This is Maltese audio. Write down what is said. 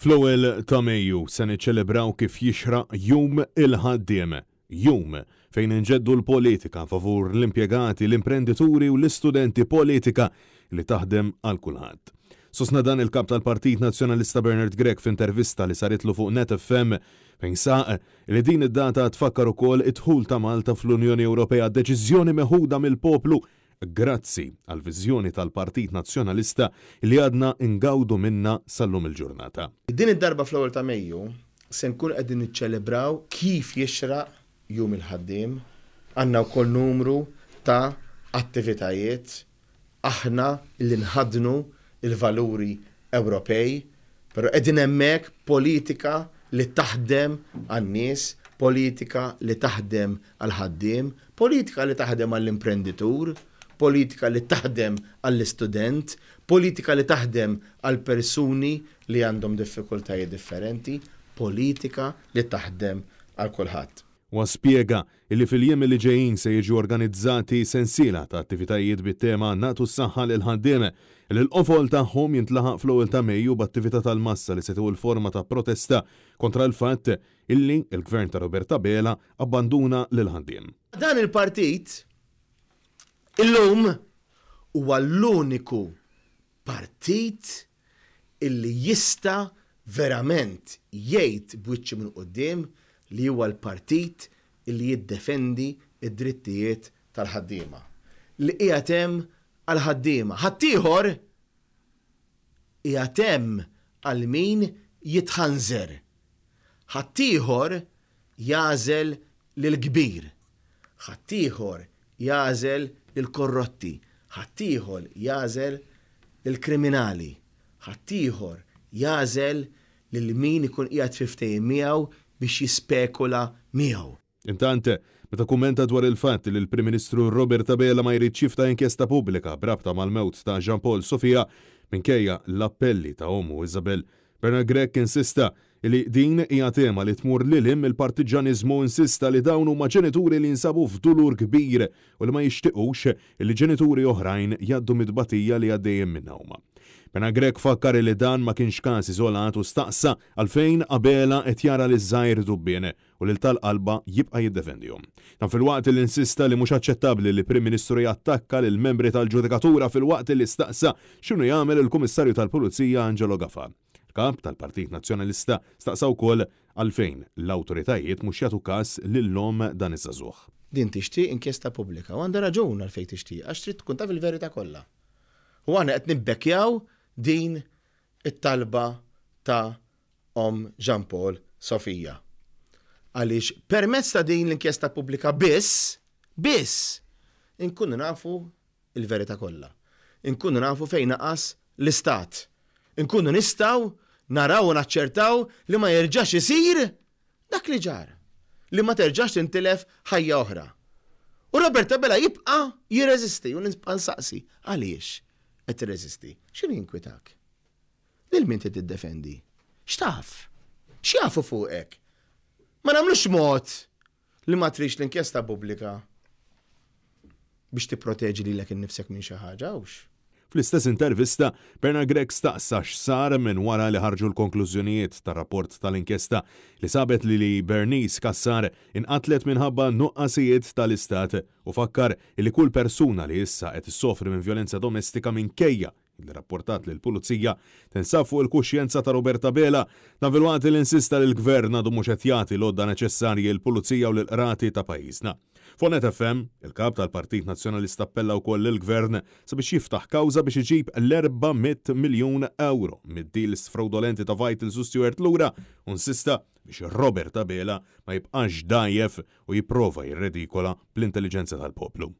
Fl-ewwel ta' Mejju se niċċelebraw kif jixraq Jum il-Ħaddiem. Jum fejn inġeddu l-politika favur l-impjegati, l-imprendituri u l-istudenti politika li taħdem għal kulħadd. Sostna dan il-Kap tal-Partit Nazzjonalista Bernard Grech f'intervista li saritlu fuq Net FM fejn saq li din id-data tfakkar ukoll id-dħul ta' Malta fl-Unjoni Ewropea, deċiżjoni meħuda mill-poplu grazzi għall-viżjoni tal-Partit Nazzjonalista li għadna ngawdu minnha sal-lum il-ġurnata. Din id-darba fl-ewwel ta' Mejju se nkunu qegħdin niċċelebraw kif jixraq Jum il-Ħaddiem. Għandna wkoll numru ta' attivitajiet aħna li nħaddnu l-valuri Ewropej, però qegħdin hemmhekk politika li taħdem għan-nies, politika li taħdem għall-ħaddiem, politika li taħdem għall-imprenditur, politika li taħdem għall-istudent, politika li taħdem għall-persuni li għandhom diffikultajiet differenti, politika li taħdem għal kulħadd. Huwa spjega illi fil-jiem li ġejjin se jiġu organizzati sensiela ta' attivitajiet bit-tema 'Nagħtu s-saħħa lill-ħaddiem', li l-qofol tagħhom jintlaħaq fl-ewwel ta' Mejju b'attività tal-massa li se tieħu l-forma ta' protesta kontra l-fatt illi l-Gvern ta' Robert Abela abbanduna lill-ħaddiem. Dan il-partit illum huwa l-uniku partit illi jista' verament jgħid b'wiċċu minn quddiem li huwa l-partit illi jiddefendi d-drittijiet tal-ħaddiema. Li qiegħed hemm għall-ħaddiema. Ħaddieħor qiegħed hemm għal min jitħanżer. Ħaddieħor jagħżel lill-kbir. Ħaddieħor jagħżel lill-korrotti. Ħaddieħor jagħżel lill-kriminali. Ħaddieħor jagħżel lil min ikun qiegħed fi ftehim miegħu biex jispekula miegħu. Intant, meta kummenta dwar il-fatt li l-Prim Ministru Robert Abela ma jridx jiftaħ inkjesta pubblika b'rabta mal-mewt ta' Jean Paul Sofia minkejja l-appelli ta' ommu Isabel, Bernard Grech insista li din hija tema li tmur lil hinn mill-partiġġaniżmu u insista li dawn huma ġenituri li jinsabu f'dulur kbir u li ma jixtiqux li ġenituri oħrajn jgħaddu mit-tbatija li għaddejjin minnha huma. Bernard Grech fakkar li dan ma kienx każ iżolat u staqsa għalfejn Abela qed jara liż-żgħir dubbien u lil tal-qalba jibqa' jiddefendihom. Dan filwaqt li insista li mhux aċċettabbli li Prim Ministru jattakka lil membri tal-ġudikatura filwaqt li staqsa x'inhu jagħmel il-Kummissarju tal-Pulizija Angelo Gafà. Il-Kap tal-Partit Nazzjonalista staqsa wkoll għalfejn l-awtoritajiet mhux jagħtu każ lil omm dan iż-żagħżugħ. Din tixtieq inkjesta pubblika u għandha raġun għalfejn tixtieq għax trid tkun taf il-verità kollha. U aħna qed nibbekkjaw din it-talba ta' omm Jean Paul Sofia. Għaliex permezz ta' din l-inkjesta pubblika biss, biss, inkunu nafu l-verità kollha. Inkunu nafu fejn naqas l-Istat. Inkunu nistgħu naraw u naċċertaw li ma jerġax isir dak li ġara. Li ma terġax tintilef ħajja oħra. U Robert Abela jibqa' jirreżisti u nibqa' nsaqsi għaliex qed tirreżisti? X'inhu jinkwitak? Lil min trid tiddefendi? X'taf? X'jafu fuqek? Ma nagħmlux mod li ma tridx l-inkjesta pubblika biex tipproteġi lilek innifsek minn xi ħaġa, hux? Fl-istess intervista, Bernard Grech staqsa x'sar minn wara li ħarġu l-konklużjonijiet tar-rapport tal-inkjesta li sabet li li Bernice Cassar inqatlet minħabba nuqqasijiet tal-Istat u fakkar li kull persuna li issa qed issofri minn vjolenza domestika minkejja li rrapportat lill-Pulizija, tinsab fuq il-kuxjenza ta' Robert Abela. Dan filwaqt li insista li l-Gvern għadu mhux qed jagħti l-għodda neċessarji lill-Pulizija u lill-Qrati ta' pajjiżna. Fuq Net FM, il-Kap tal-Partit Nazzjonalista appella wkoll lill-Gvern sabiex jiftaħ kawża biex iġib l-400 miljun ewro mid-deals frawdolenti ta' Vitals u Steward lura u insista biex Robert Abela ma jibqax dgħajjef u jipprova jirredikola bl-intelliġenza tal-poplu.